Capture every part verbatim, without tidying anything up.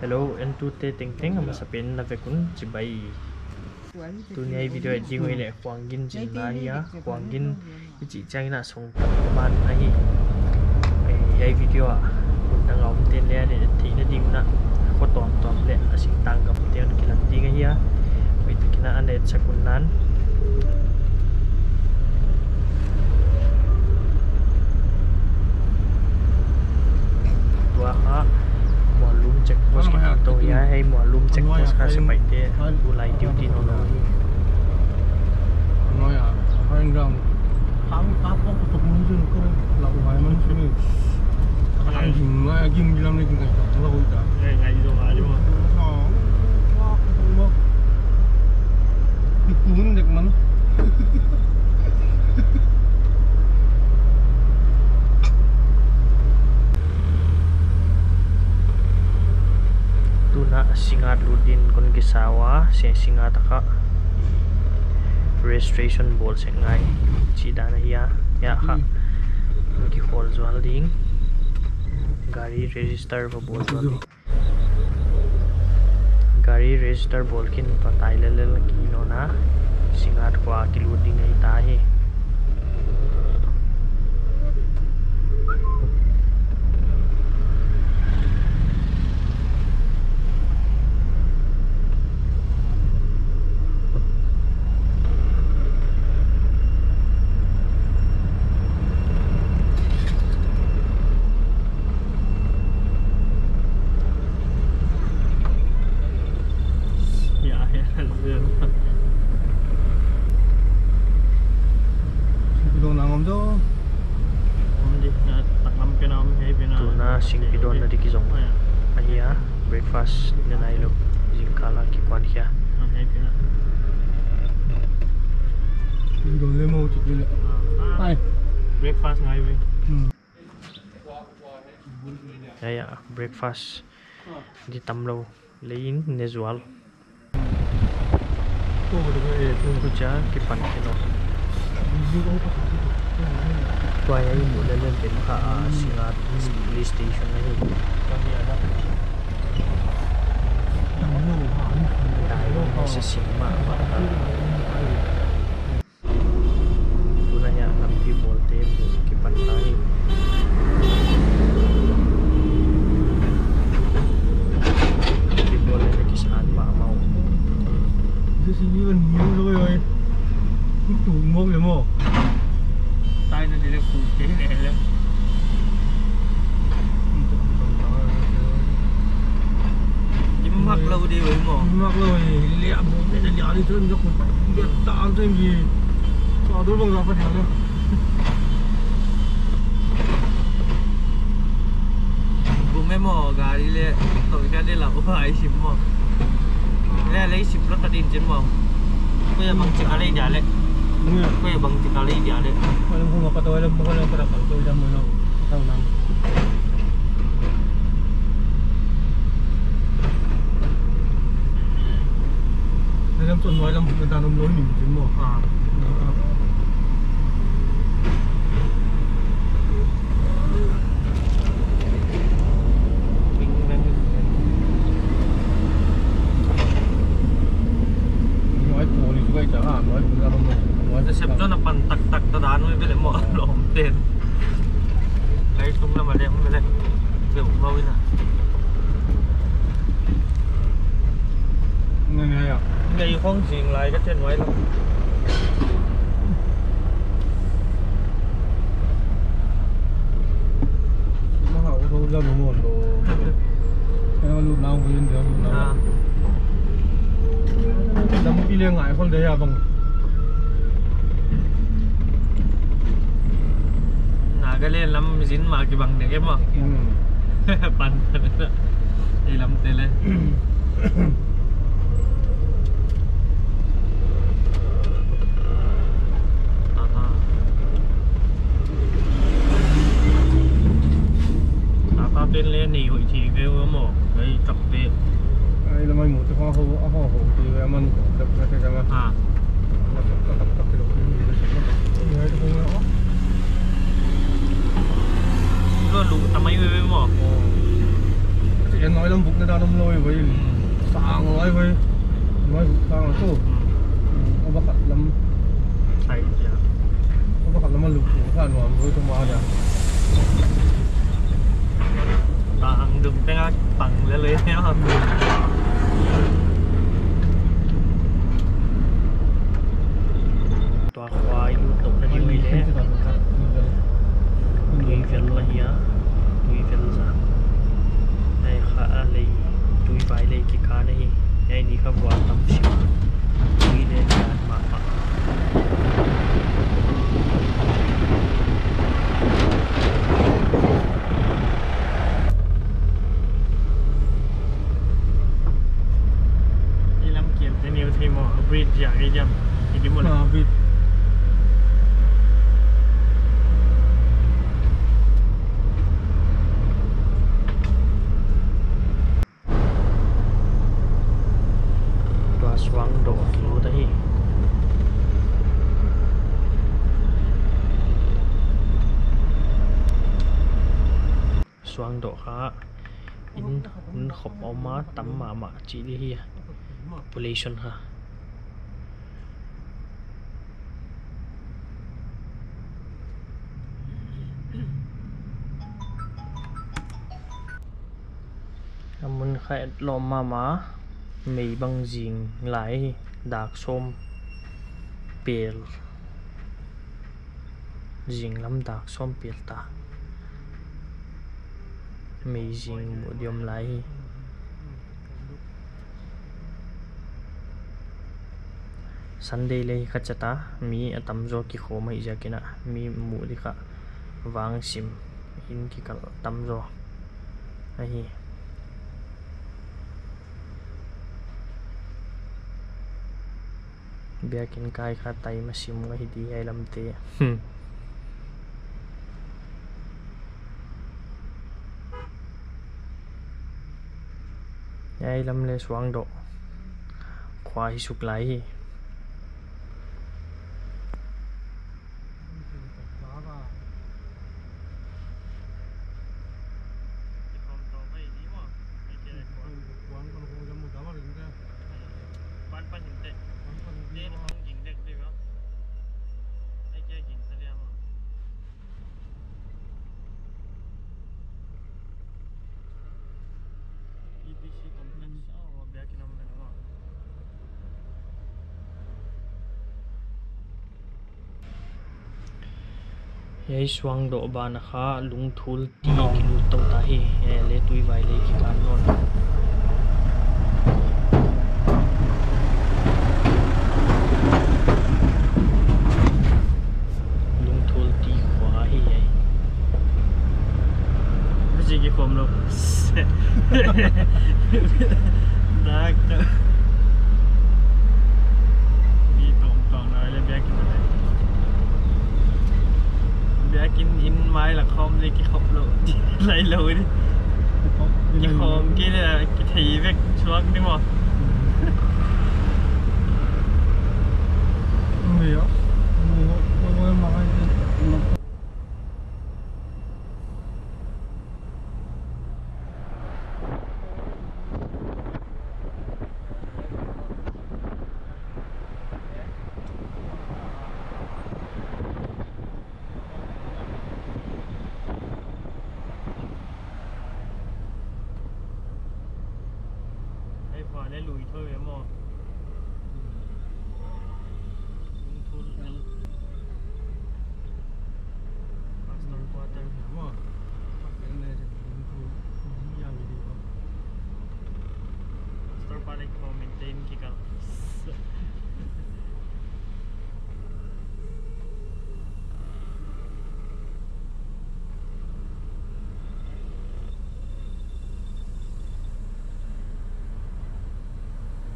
Hello, entute tengteng, a masapen in na vek un chibai. Tuni a i video edit ding uh leh Khuang Gin zinna ahi a, Khuang Gin i chih chiangin a sung tak man ahi. Ei, ei video a hun dang a omte'n leng a na et theihna ding un a, khua tuamtuam leh a singtang gamte'n kilang ding ahi a. Hoihtak in a na etsak un lan. Tua kha Mualum check post ka tawh hia, hei Mualum check post kha sepaihte tulai duty nawn lou hi. Tuna Singngat lut ding kon kisa ua, Singngat a kha registration bawl sek ngai chih dan ahi a, hiai kha kihol zual ding, gari register va bawl zual ding. Gari register bawl khin tua tai lellel ki nawn a, Singngat khua kilut ding ahi ta hi. Tuna singpi dawnna di kizong ahi a, breakfast ne nailou, zingkal a kikuan khia. Breakfast ngai ve. Ya, ya, breakfast di tamlou leh in ne zual. Tucha kipan khin o. Tua ya i muh leh leh pen kha a Singngat police station ahi. Dai ne se sing mahmah ta. Tuna hiai lampi bawlte hmuh kipan ta hi. Lampi bawl leh kisan mahmah uh. Dim mak lou di wei maw. Dim mak lou di. Leh a bawm leh leh a di tuan ka kut. Leh ta an tuan ki. Sa dul bang ka pa dia leh. Bawm e maw, gari leh. Toh ka de la upa i sim maw. Leh leh i sim lou ta din chen maw. Koi a bang chik a lei dia leh. Koi a bang chik a lei dia leh. Koi lam hong a pa toh leh, koi lam pa toh leh, koi lam pa toh leh. Nai lam chon nuai lam hong dan om lou ni maw. Ah. Nuai pawl ni chu kai ta ha, nuai pawl dan om lou. Nuai sep chon a pan taktak ta dan ui bel maw lawmte'n. Kai tung lam a leh, um leh. Bel maw ina. Ngai ngai a. Ngai khong zing lai ka chen nuai lam. Lampi leh ngai khol de ya bang. Nagaland lam zin ma kibang de ke maw. Hmm. Pan pan. Ei lamte leh. Aha. Tata pen leh nei hoih thei ve ua maw. Ei tak te. Ei lam mai mu te kha ho, a ho ho te ve man ko tak tak te ka. Ha. Lo lu tamai ve ve maw. Oh. Lam bukna dan om lou ei vai. Hmm. Sang lai vai. Mai buk sang tu. Hmm. Hmm, a va khat lam. Sai dia. A va khat lam a luk tu ka nuam vai tu ma dia. Tang dum teng a tang le le ne. Tua khua i lut tou na ding uh leh, tui vel ahi a, tui vel zah. Hiai kha a lei, tui vai lei kikal ahi. Hiai ni kha vual tam sim. Tui leh lian mahmah. I lam kial te neu thei maw, a bridge ziak ei diam. I di maw le. Ah, bridge. Tua Suangdoh kilut ahi. Suangdoh kha inn hun khop a om a, tam mahmah chih di hi a, population kha. A mun kha etlawm mahmah, mei bang zing lai, dak sawm pel. Zing lam dak sawm pel ta. Mei zing muh di om lai hi. Sunday leh hi kha chet a, mi a tam zaw kikhawm ahih ziakin a, mi muh di kha vang sim, inn kikal tam zaw ahi. Biakin kai kha tai ma sim ahi di hiai lam te. Hmm. Hiai lam leh Suangdoh khua hi suk lai hi. Hiai Suangdoh ban a kha Lungthul ti kilut tou ta hi. Hiai leh tui vai lei kikal nawn. Lungthul ti khua hi hiai. Basi kikhawm lou. Dak ta. Mi tawm tawm na le biakin na le. Biakin inn mai la khawm le kikhop lou. Lai lou di. Kikhawm kei le kithei vek suak di maw. Ai, khua leh lui thou ve maw. Lungthul. Pastor quarter. Pastor pa leh khua maintain kikal.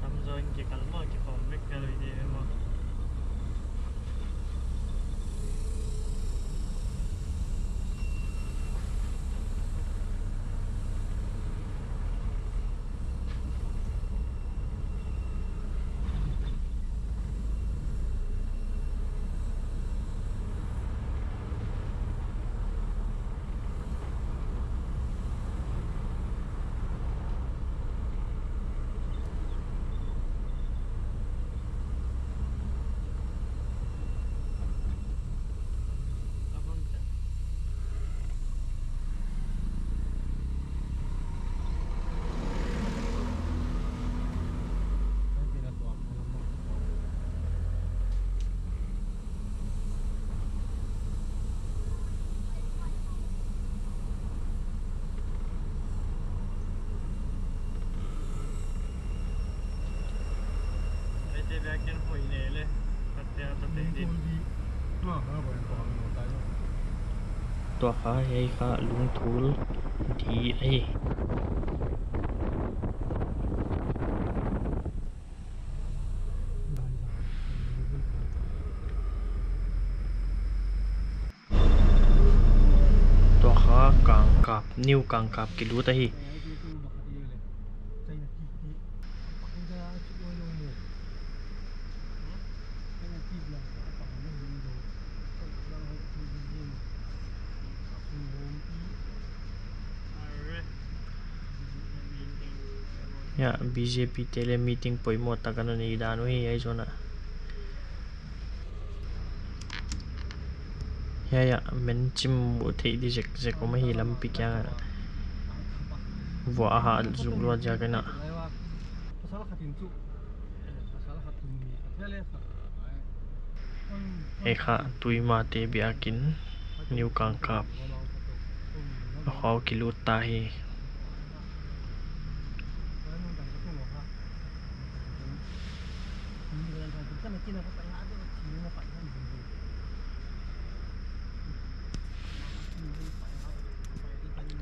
Tam zaw in kikal maw, kikhawm vek kal i di maw. Tua kha, hiai kha Lungthul di ahi. Tua kha Kangkap, New Kangkap kilut ahi. Ya, B J P te leh meeting poimoh tak ana nei dan uh hi, hiai zon ah. Hiai ah, men chim uh theih di zekzek om ahi lampi kiang ah. Vuah a hah zuk luat ziak in a. Hiai kha Tuima te biakin, New Kangkap. A khua uh kilut ta hi.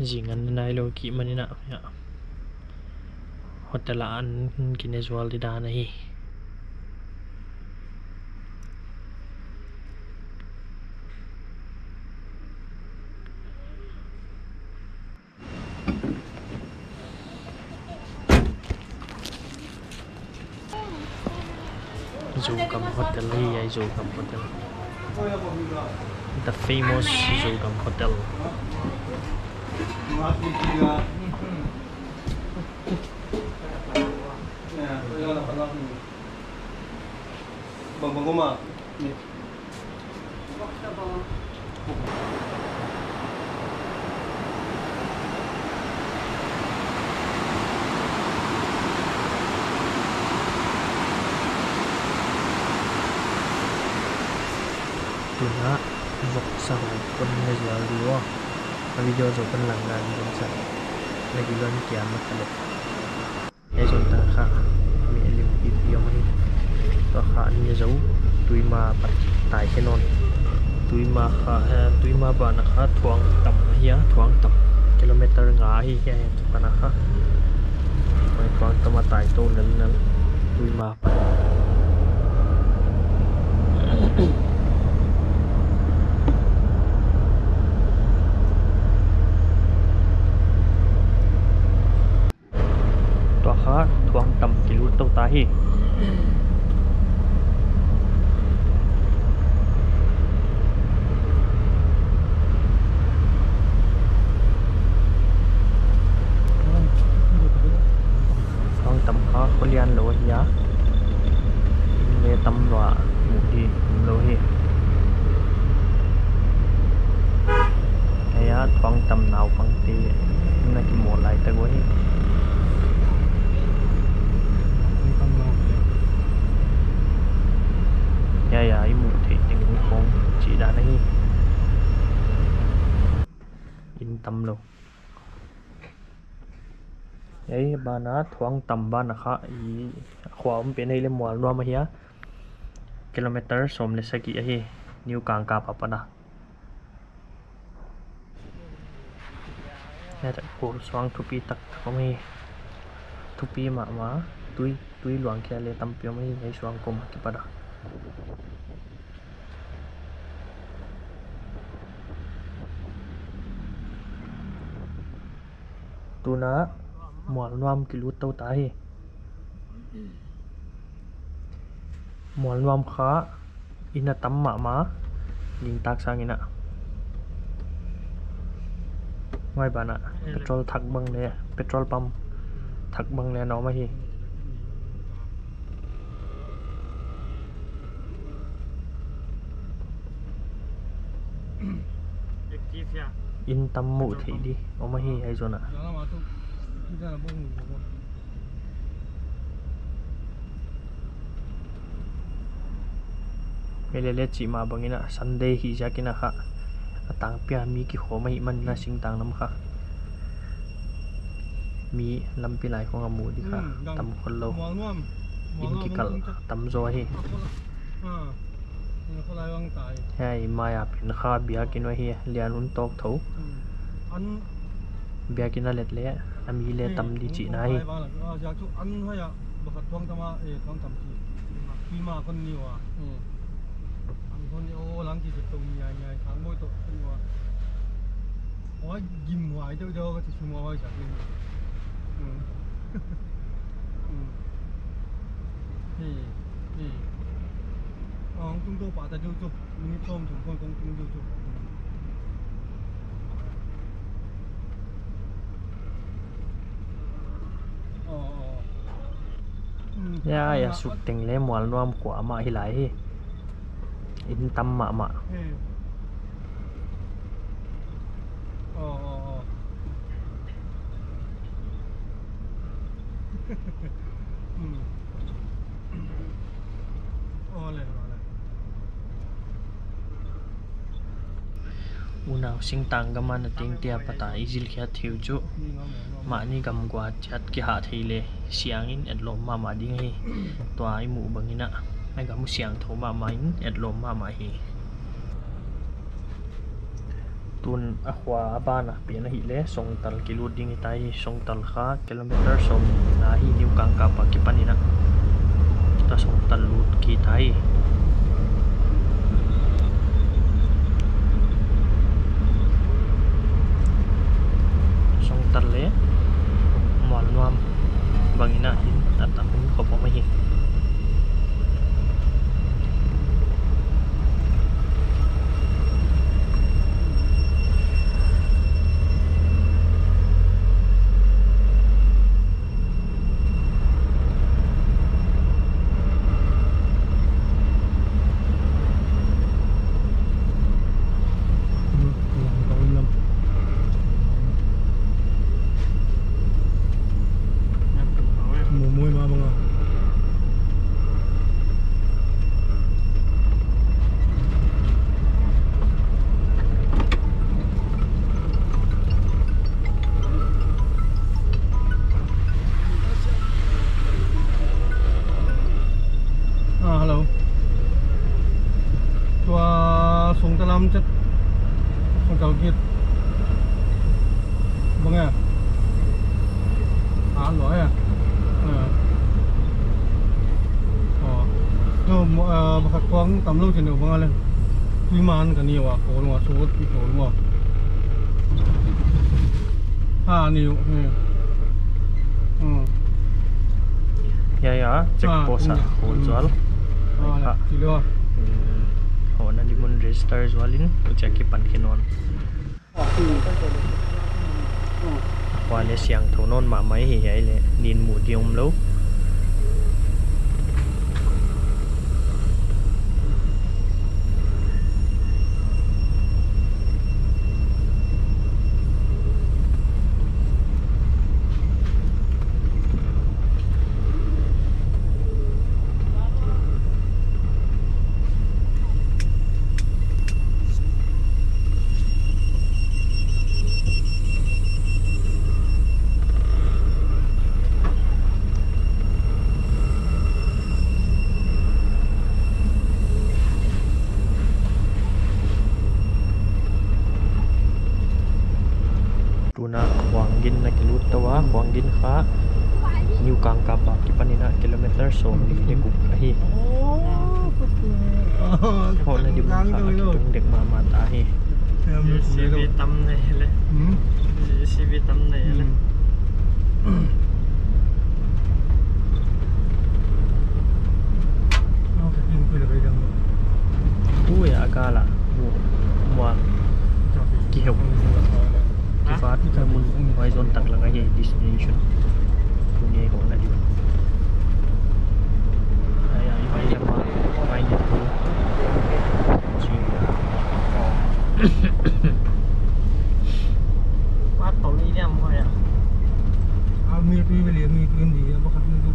Zing an nailou kei manin a, ya. Hotel ah an kine zual di dan ahi. Zogam Hotel hi, hiai Zogam Hotel. The famous Zogam Hotel. Bang, bang, bang. Tuna voksa hon kon ne zual di ua. A video zou kon lang dan voksa. Lagi lon kiam na kale. Hiai zon tak kha, mi lim pipi om ahi. Tua kha an ne zou, Tuima apat tai khe nawn. Tuima kha, eh, Tuima banah kha Thuangtam ahi a, Thuangtam. Kilometer nga ahi, hiai, hiai, tu pana kha. Hiai Thuangtam a tai tou lellel, Tuima apat. Tua kha Thuangtam kilut tou ta hi. Thuangtam kha kho lian lou ahi a. Inn leh tam lua, muh di om lou hi. Hiai ah Thuangtam naupangte na kimawl lai tak uh ahi. Hiai ah i muh theih teng uh khong chih dan ahi. Inn tam lou. Hiai banah, Thuangtam banah kha i khua om pen hi leh Mualnuam ahi a. Kilometer sawm leh sagih ahi, New Kangkap apat a. Hiai ah kul suang thupi taktak om hi. Thupi mahmah, tui, tui luang khia leh tampi om hi, hiai suang kawm akipat a. Tuna Mualnuam kilut tou ta hi. Mualnuam kha inn a tam mahmah, gintak sang in a. Huai banah petrol thak bang leh, petrol pump thak bang leh na om ahi. Inn tam muh theih di om ahi hiai zon ah. Hiai leh leh chih mah bangin a Sunday hi ziakin a kha a tangpi a mi kikhawm ahihmanin a singtang lam kha mi lampi lai khong a muh di kha tam khol lou. Inn kikalh tam zaw hi. Hiai mai a pen kha biakin ahi, lian hun tawk tho. Hmm. An biakin a let leh a mi leh tam di chihna hi. An, an hoih a, pakhat tuang tam a, eh, tuang tam chi. Tui ma kon ni ua. Hmm. An kon ni o lang chi chi tong ni ai ni ai, sang boi to ni ua. Oi, gim huai deuh deuh ka chi sum ua huai sa ni. Hmm. Hmm. Hi, hi. Ong tung to pa ta deuh chu. Minute sawm thum khong kong tung deuh chu. Ya, ya, suk teng leh Mualnuam khua mah hi lai hi. In tam mahmah. Unau singtang gam a na tengte apat a i zilkhiat theih uh chu, mahni gam guah chiat kihah thei leh siang in etlawm mahmah ding hi. Tua i muh bang in a, a gam uh siangthou mahmah in etlawm mahmah hi. Tun a khua a ban a pian ahih leh Songtal kilut ding hi ta hi. Songtal kha kilometer sawmli na hi, New Kangkap a kipan in a. Tua Songtal lut ki ta hi. Songtal leh Mualnuam bang in a hin a tam hun khop om ahi. Mumui ma bang a. Ah, hello. Tua Songtal lam chet. Songtal gate. Bang a. Ah, lo ya. Ah. Oh. No, mo-, ah, pakhat kuang tam lou chin bang a le. Tui man ka ni ua, ko lou a, so ti ko lou a. Ha, ni u, ni. Hmm. Ya, ya, check post a, hmm, ko zual. Ah, ha. Ti lou a. Hmm. Ho na di mun register zual in, u check ki pan ki non. Khua leh siangthou nawn mahmah hi, hiai leh nin muh di om lou. Tuna Khuang Gin na kilut tou a, Khuang Gin kha New Kangkap a kipan in a kilometer sawmli leh guk ahi. Hoh na di mun kha a kitung dek mahmah ta hi. J C B tam nei le. Hmm? J C B tam nei le. Hmm. Ui, a kal a. Mu-, mual. Kiheuh. Kivat ka mun huai zone tak lak ahi destination. Tuni hoh na di. Ai, ai, ai, ai, ai, ai. Wat tau ni diam hoih a. A mi tui beli, mi tui di, a pakhat ni tu.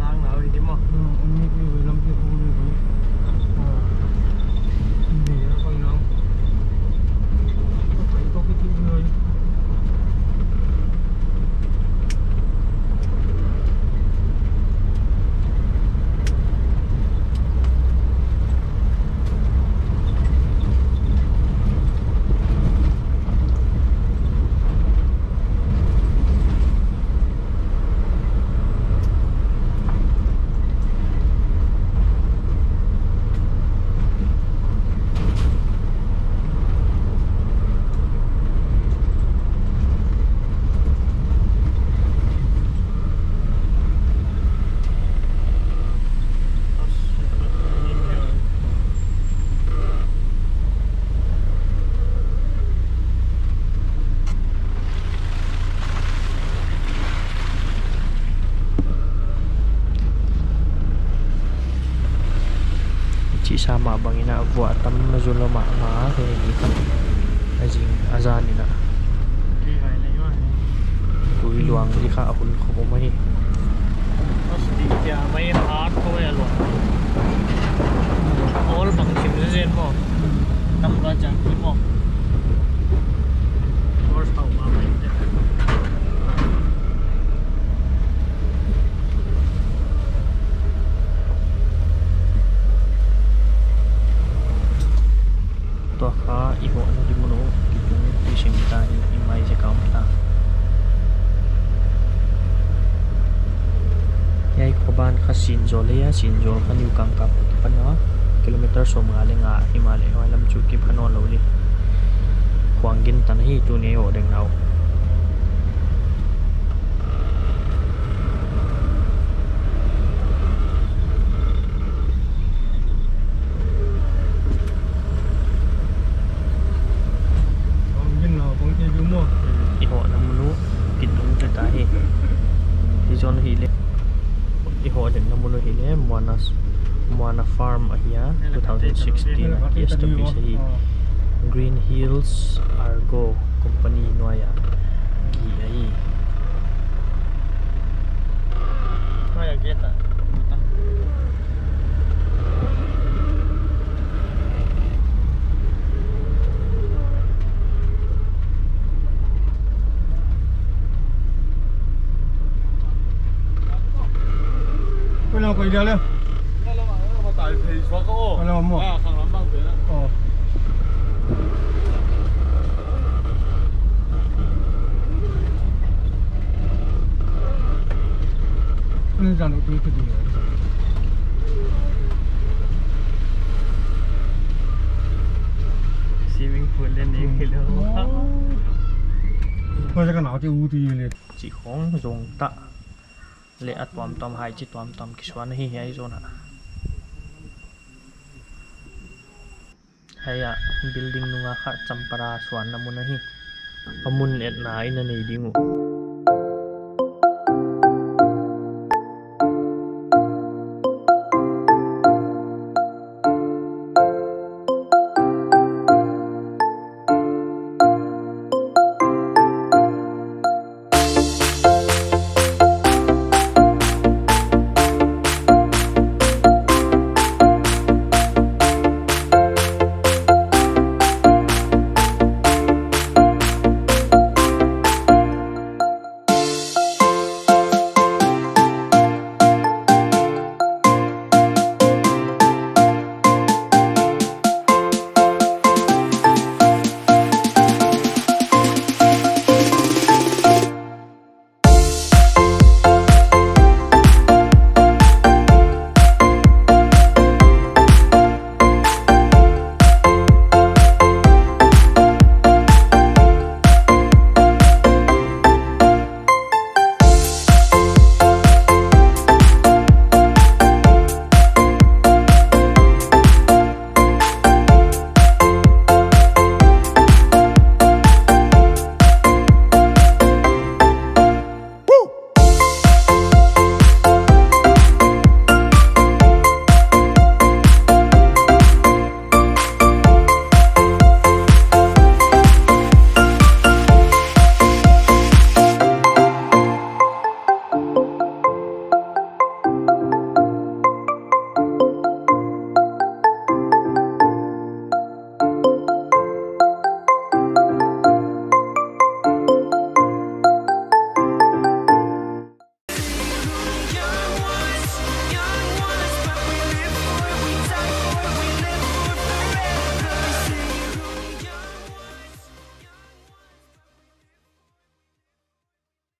Lang na oi di mo. Hmm, mi tui beli lam tui beli. Ah. Di, a koi nang. Koi to ki tui beli. Sa mah bangin a vuah tam a zul mahmah, hei ni kha. A zing a zan in a. Tui luang di kha a hun khop om ahi. Plastic pia mai hat khop a luang. All bang thim zenzen maw. Tam ka chang ki maw. All thau mahmah. Tua kha i hohna di mun uh kitung i sim ta hi, i mai zek a om ta. Hiai khua ban kha Sinzawl hi a, Sinzawl kha New Kangkap kipan a, kilometer sawmnga leh nga, himahleh huai lam chu kipha nawn lou di. Khuang gin tan hi tuni i hoh ding uh. I hohna mun uh kitung ta hi. Hi zon hi leh. I hoh dingna mun uh hi leh Moana, Moana Farm ahi a, two thousand sixteen a ki establish ahi. Green Hills Agro Company nuai a ki ahi. Koi lam koi dia le? Koi lam maw? Ah, khang lam bang pen a. Oh. Ni zan tu tu dia. Swimming pool le ni kilo. Koi sa ka nau te u tu le. Chi khong zong ta. Leh a tuamtuam hai chi tuamtuam kisuan ahi hiai zon ah. Hiai a building nung a kha champara suanna mun ahi. A mun etna in a nei ding uh.